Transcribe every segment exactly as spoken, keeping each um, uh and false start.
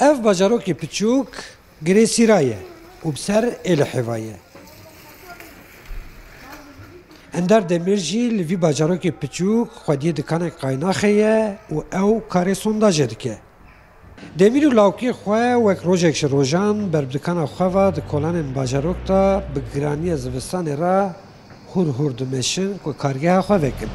Ev bajarokê piçûk Girêsîra ye û bi ser Êlihêva ye. Ender Demîr jî li vî bajarokê piçûk xwediyê dikanek qaynaxê ye û ew karê sondajê dike. Demîr û lawkê xwe wek rojek ji rojan ber bi dikana xwe ve di kolanên bajarok de bi giraniya zivistanê re hûr hûr dimeşin ku kargeha xwe vekin.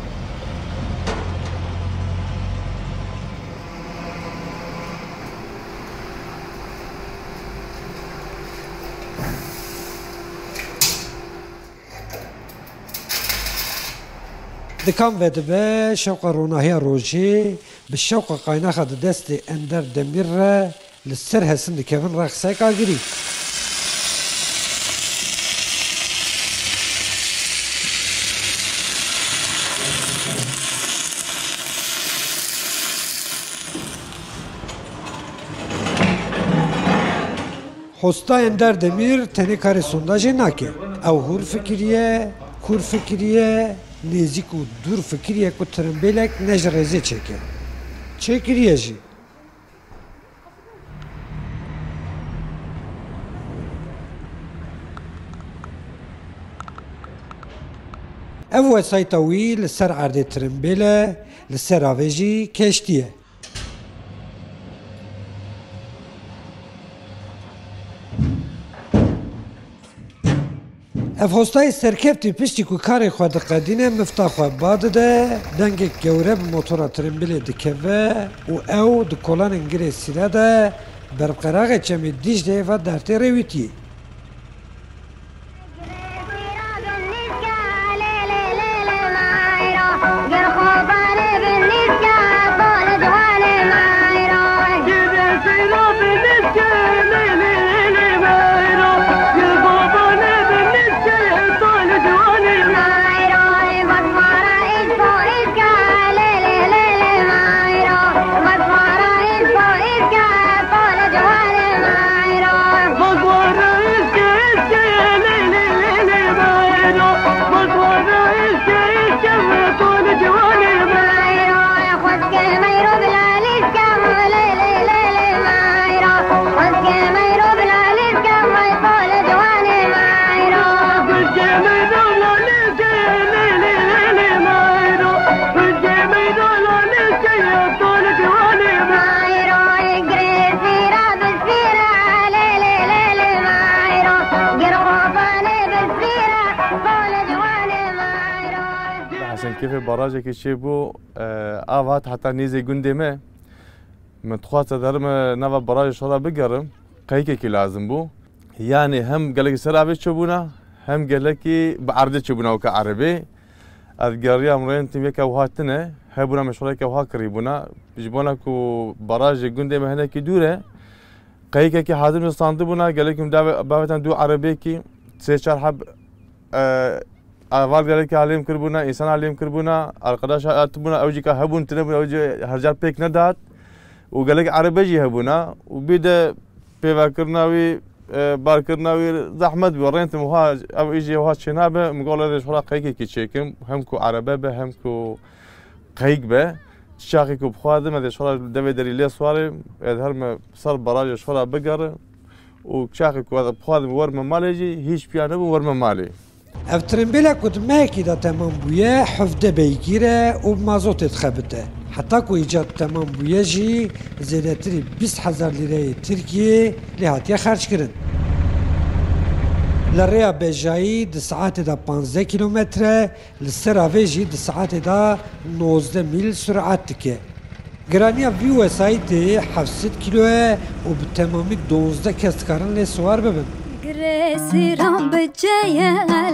Dikan vedibe şewqa ronahiya rojê, bi şewqa qaynaxa di destê Ender Demîr re li ser hesin dikevin rexsek agirî. Hosta Ender Demîr tenê karê sondajê nake. Ew hûr fikiriye, kûr fikiriye, nêzîk û dûr fikiriye ku tirimbêlek ne ji rêzê çêke. Çêkiriye jî. Ev wesayîta wî li ser erdê tirimbêl e, li ser avê jî keştî ye. Ev hostayê serkeftî piştî ku karê xwe diqedîne, mifta xwe ba dide, dengek gewre bi motora tirimbîlê dikeve û ew di kolanên Girêsîra de ber bi qeraxê Çemê Dîcleyê ve dertê rêwîtiyê. Hesen kêfê barajekî çêbû, e, av hat heta nêzê gundê me. Min dixwest ez herim nava barajê şora bigerim, qeyikekî lazim bû. Yanî hem gelekî ser avê çêbûna, hem gelekî bi erdê çêbûna weke erebê. Ez geriyam rêntim yeke wiha tune, hebûna min şora yeke wiha kirîbûna. Ji bona ku barajê gundê me hinekî dûr e, qeyikekî hazir min standibûna, gelekî min dave-, bavêtan dû erebêkî, sê çar heb, e, Eval gelekî alêm kiribûna, însan alêm kiribûna, arkadaş hatibûna, ew jî ka hebûn, tune bûn, ew jî her car pêk nedat. Û gelek erebe jî hebûna. Û bî de pêvekirina wî, e, barkirina wî zehmet bû. Rêntim wiha, ev îjê wiha çênabe, min got lê ji xwe re qeyikekî çêkim. Hem ku erebe be, hem ku qeyik be. Çaxê ku bixwazim, ez ê ji xwe re devê derî lê swarê, ez herime ser barajê ji xwe re bigerim. Û çaxê ku ez bixwazim werime malê jî, hîç piya nebû werime malê. Ev tirimbêla ku di mehekî de temam bûye, hevdeh beygîr e û bi mazotê dixebite. Heta ku îcad temam bûye jî, zêdetirî bîst hezar lîreyê Tirkiyê lê hatiye xerckirin. Li rêya bejayî di saetê de panzdeh kîlometre, li ser avê jî di saetê de nozdeh mîl surat dike. Giraniya vî wesayîtê heft sed kîlo ye û bi temamî duwazdeh kes dikarin lê siwar bibin. Girêsîran bi cê ye,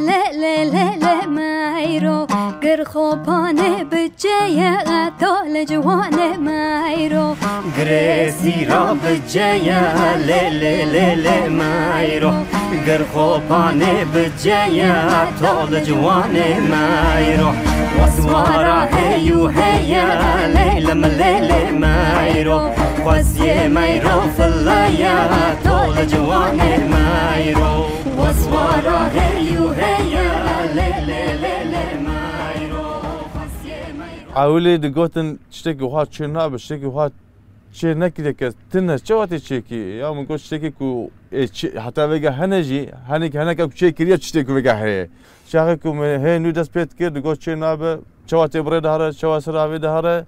lê, lê, lê, lê, meyro. Girxopanê bi cê ye, to li ciwanê meyro. Girêsîran bi cê ye, lê, lê, lê, lê, meyro. Girxopanê bi cê ye, to li ciwanê meyro. Weswara hey û hey ye, lê li milê lê meyro. Xweziyê meyro file ye, to li ciwanê meyro. Weswara hey û hey ye, lê, lê, lê, lê, meyro. Xweziyê meyro. Ewilî digotin tiştekî wiha çênabe, tiştekî wiha Çê nekiriye kes, tune, çawa tê çêkî? Ya min got, tiştekî ku ê çê, heta vêga hene jî, henekî, heneka ku çêkiriye, tiştê ku vêga heye. Çaxê ku min hê nû dest pê dikir, digot çê nabe, çawa tê bi rê dihare, çawa ser avê dihare.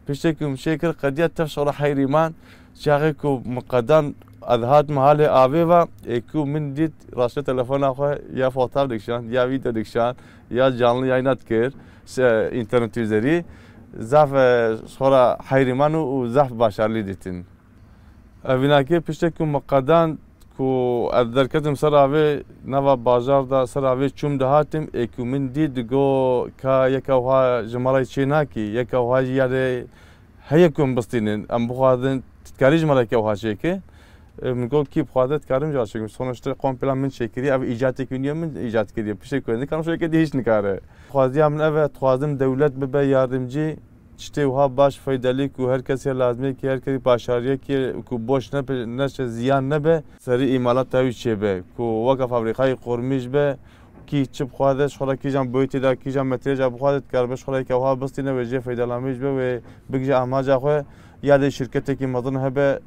Piştê ku min çêkir, qediya tev şora heyrî man. Çaxê ku min qedan ez hatim halê avê ve, ê ku min dît, rastî telefona xwe ya fotoğraf dikişand, ya video dikişand, ya canlı yayına dikir, se-, înternetî üzerî. Zaf, e, şora heyrî man û, û zaf başarlî dîtin. Evînakê piştê ku min qedan ku ez derketim ser avê, nava bajar de ser avê çûm dihatim, ê ku min dît digo ka yeka wiha ji me re çê nakî, yeka wiha jî yadê heye ku em bistînin, em bixwazin, tu dikarî ji me re yeka wiha çêkî? E, min got, kî bixwaze dikarim ji we çêkim. Sonuçta komple min çêkiriye, ev îcatekî nîyo, min îcat kiriye. Piştê ku ez nikarim, şo yekê dî hîç nikare. Xwaziya min ev e, dixwazim dewlet bibe yardimcî. Tiştê wiha baş, feydelî ku her kesê lazimiyekî, her kesî başariyekî ku boş nebe, neçe ziyan nebe, serî îmalata wî çêbe, ku weke fabrîkayê qurmîş be, kî çi bixwaze, ji xwe re kîjan boyutê de, kîjan metrêja bixwaze, dikaribe ji xwe re yeke wiha bistîne, wê jê feydelanmîş be, wê bigije amaca xwe, ya dê şirketekî mezin hebe,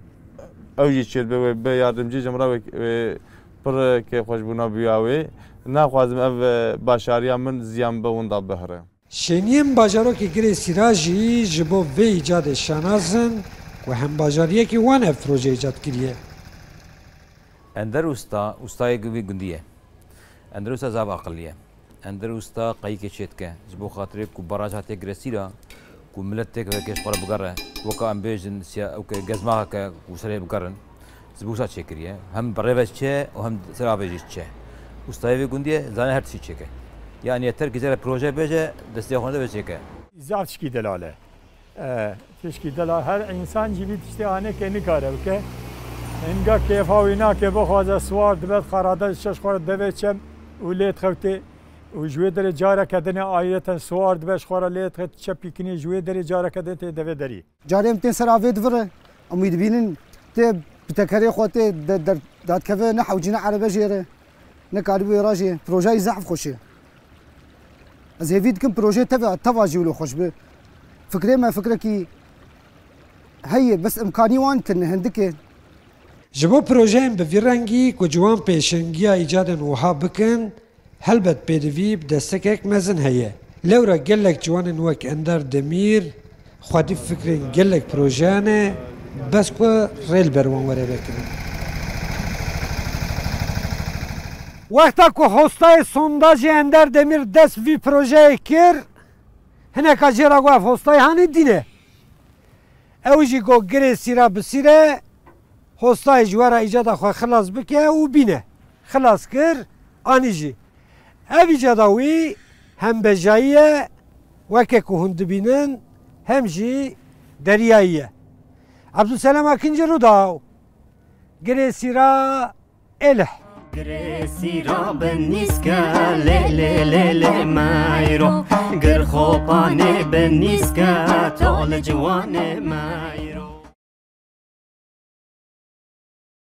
ew jî çêdibe, wê be yardimcî ji min re wê, wê pir kêfxweşbûna bûya wê. Naxwazim ev, e, başariya min ziyan be winda bihire. Şêniyên bajarokê Girê Sîra jî ji bo vê îcadê şanas in ku hembajariyekî wan ev proje îcad kiriye. Ender Usta, ustayê gu-, vî gundî ye. Ender Usta zaf aqilî ye. Ender Usta qeyikê çêdike. Ji bo xatirê ku baraj hatiye Girê Sîra, ku milet têkeve kê ji xwe re bigere. Weka em bêjin siya-, ew ke gezmaxeke ku serê bigerin. Ji bo wisa çêkiriye. Hem bi rê ve çe û hem ser avê jî çe. Ustayê vê gundî ye, zane her tiştî çêke. Yanî yeter ki jê re proje bêje, destê xwe nede vê çêke. Zaf tişkî delal e. E, tişkî delal, her însan jî vî tiştê aneke nikare bike. Hinga kêfa wî nake, bixwaze siwar dibe, xarade diçe ji xwe re devê çem û lê dixewtê. Û ji wê derê careke dinê ayreten siwar dibe, ji xwe re lê dixewtê, diçe pîkinê, ji wê derê careke dinê tê devê derî. Carê em tên ser avê divire, em wî dibînin, tê bi tekerê xwe tê de-, der-, dadikeve, ne hewcî ne erebe jê re, ne karî wê re jê. Projeyê zehf xweş e. Ez hêvî dikim projeyê teve, teva jî wilo xweş be. Fikrê me fikrekî heye, bes imkanî wan tune, hindik e. Ji bo projeyên bi vî rengî ku ji wan pêşengiya îcadên wiha bikin, helbet pêdivî bi destekek mezin heye. Lewra gelek ciwanên wek Ender Demîr, xwedî fikrên gelek projeyan e, bes ku rê li ber wan were vekirin. Wexta ku hostayê sondajê Ender Demîr dest vî projeyê kir, hineka jê re got, ev hostayê hanê dîne. Ew jî got, Girê Sîra bi sîre, hostayê ji we re îcada xwe xilas bike û bîne. Xilas kir, anî jî. Ev îcada wî hem bejayî ye, weke ku hûn dibînin, hem jî deriyayî ye. Ebdulselam Akinci, Rûdaw, Girê Sîra, Êlih. Girê Sîra bi nîske, lê, lê, lê, lê, meyro. Gir xopanê bi nîske, to li ciwanê meyro.